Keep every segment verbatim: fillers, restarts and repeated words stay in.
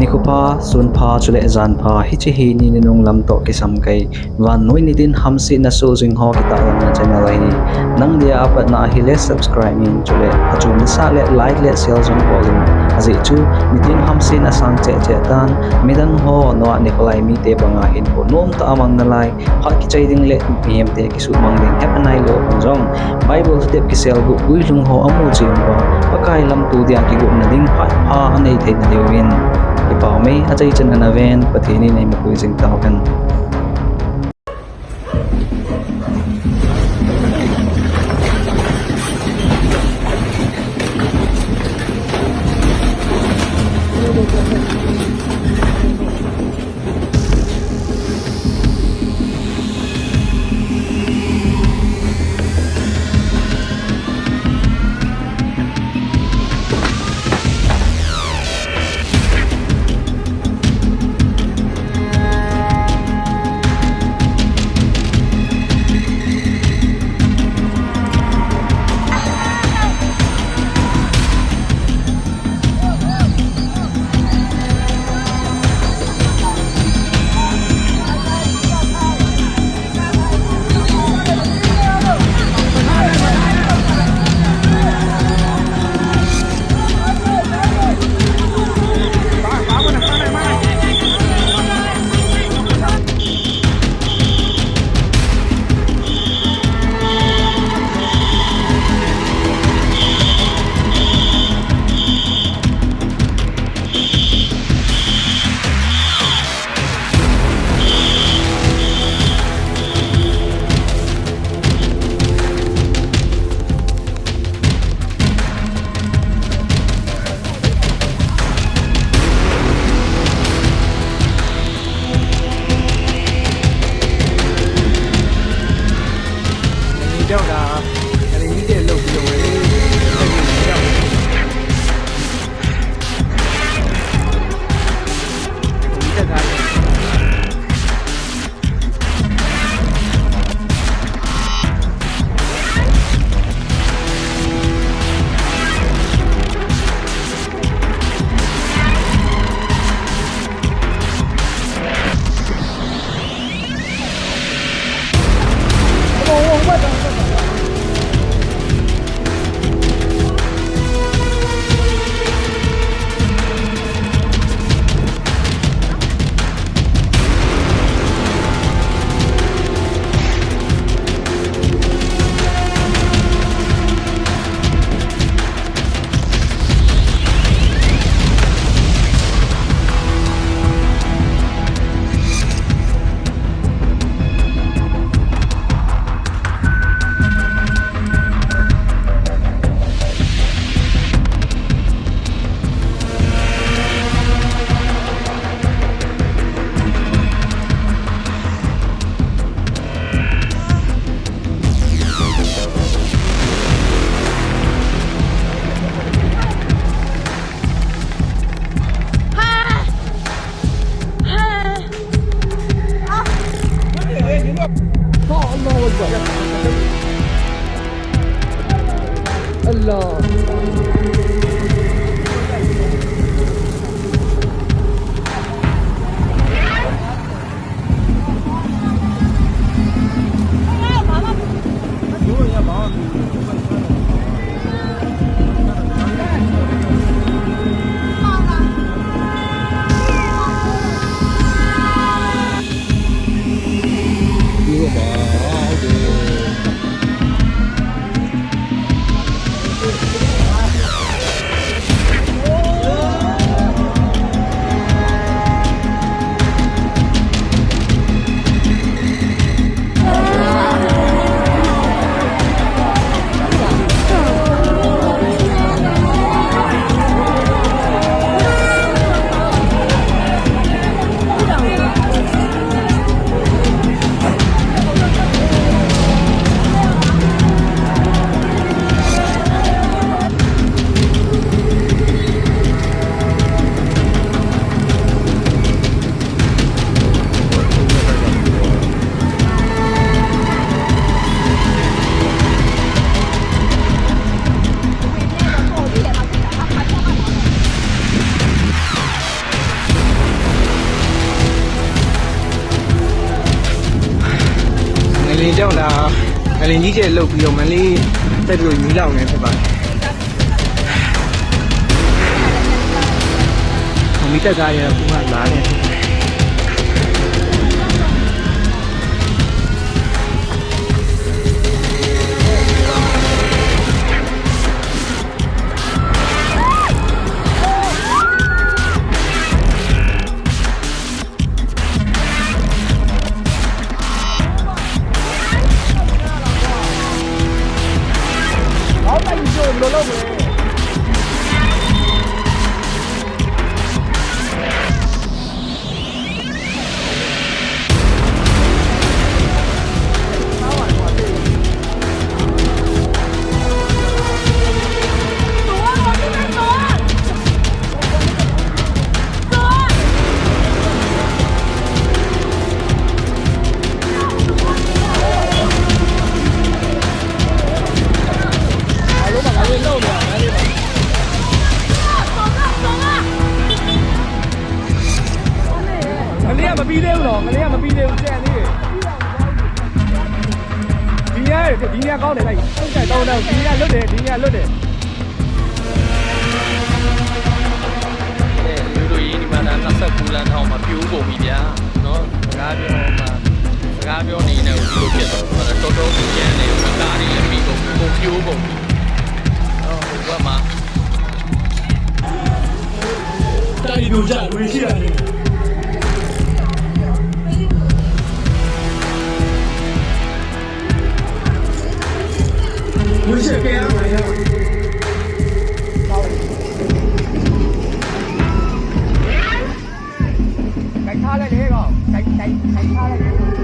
Nikho pha, sun pha, chule jan pha, hiche hi ni nunung lam toh kisam kei, vannoi nitin hamsetna soh jing ho kitahlanna channel ahi. Nang dia apatna ahile subscribe in, chule achom nasah le like le share jong bol in. Ajeh chu nitin hamsetna sang cheh cheh tan, midang ho noah nikho lai mite banga hinkho nomtah a mang nalai, phat kichai ding le mihemte kisuhmang ding hepha nailou hon jong, Bible step kiselguh guilhung ho amu cheh uva, Pakai lamto dia kigotna ding phat pha anei theina diuvin, kipah mei, achaichan ana ven, Pathen in eimapui jing tauhen. ရောက်လာ အလင်းကြီးကျယ်လုပ်ပြီးတော့ မန္တလေးတက္ကသိုလ် မီးလောင်နေဖြစ်ပါတယ်။ မီးတက်ကားရယ် အခုမှလာနေ။ ကလေးကမပြီးသေးဘူးနော်။ ကလေးကမပြီးသေးဘူး။ ကြည့်ရသေးတယ်။ ဒီညဒီညကောင်းတယ်လိုက်။ ဟုတ်တယ်တော့တော့ဒီညလွတ်တယ်။ ဒီညလွတ်တယ်။ အဲလူတို့ရင်းဒီမှာဒါနှစ်ဆယ့်ကိုးလမ်းထောင်မှာပြိုးကုန်ပြီဗျာနော်။ စကားပြောမှာစကားပြောနေနေဒီလိုဖြစ်သွားတော့တော်တော်ကိုကျန်းနေတော့ကားတွေလည်းပြီးကုန်ကုန်ပြိုးကုန်ပြီ။ တော့ဟိုဘက်မှာ တိုက်နေကြလို့ရှိရတယ်။ ဝင်ချက်ပေးရမှာရ။ ကြိုက်ထားလိုက်လေကောင်။ ကြိုက်ကြိုက်ကြိုက်ထားလိုက်လေ။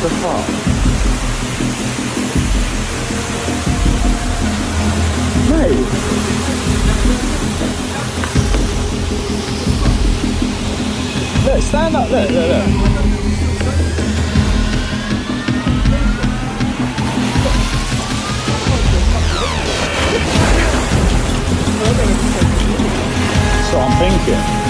Wow. Hey. Look, stand up, look, look, look. So I'm thinking.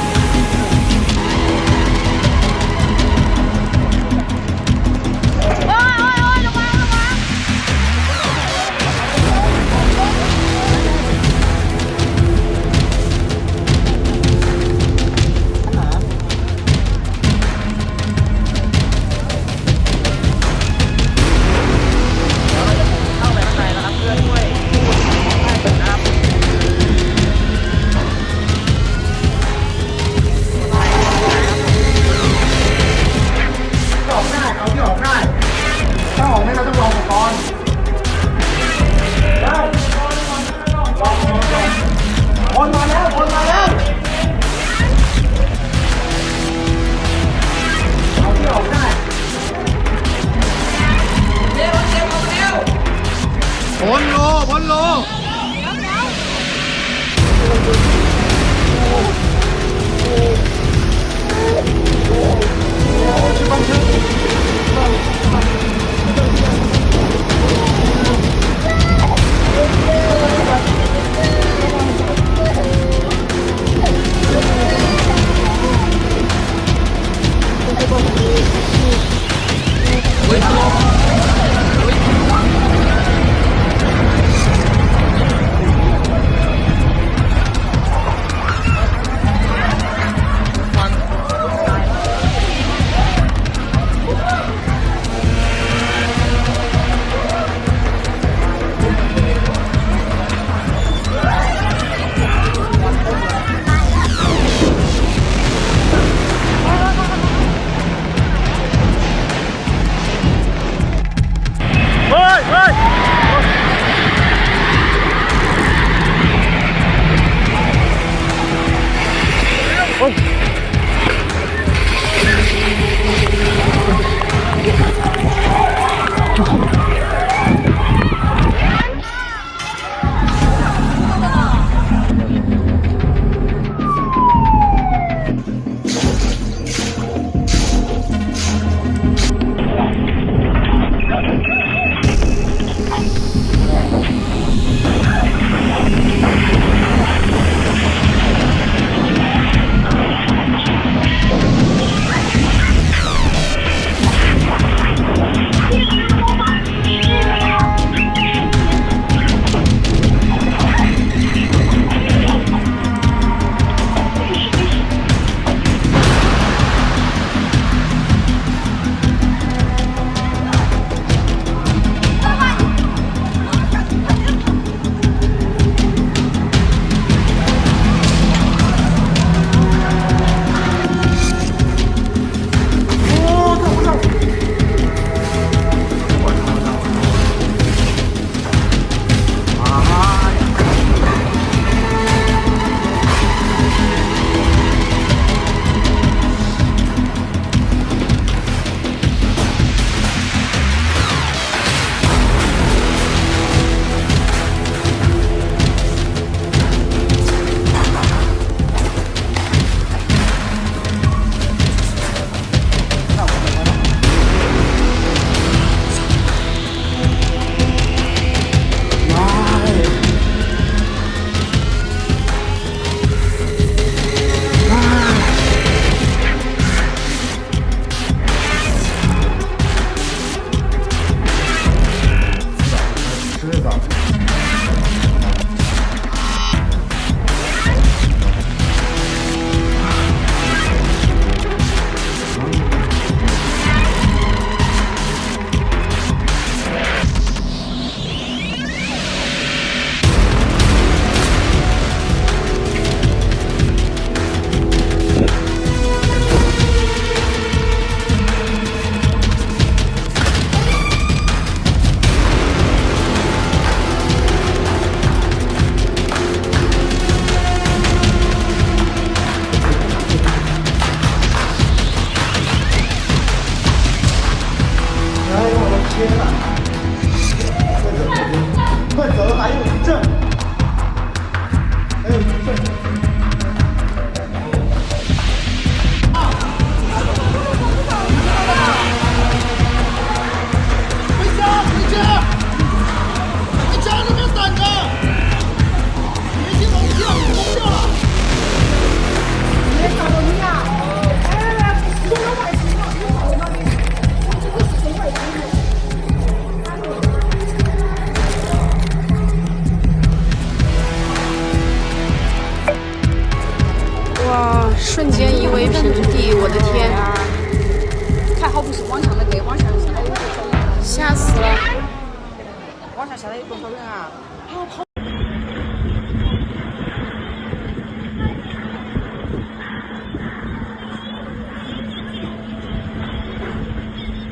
Ei, kong kau na.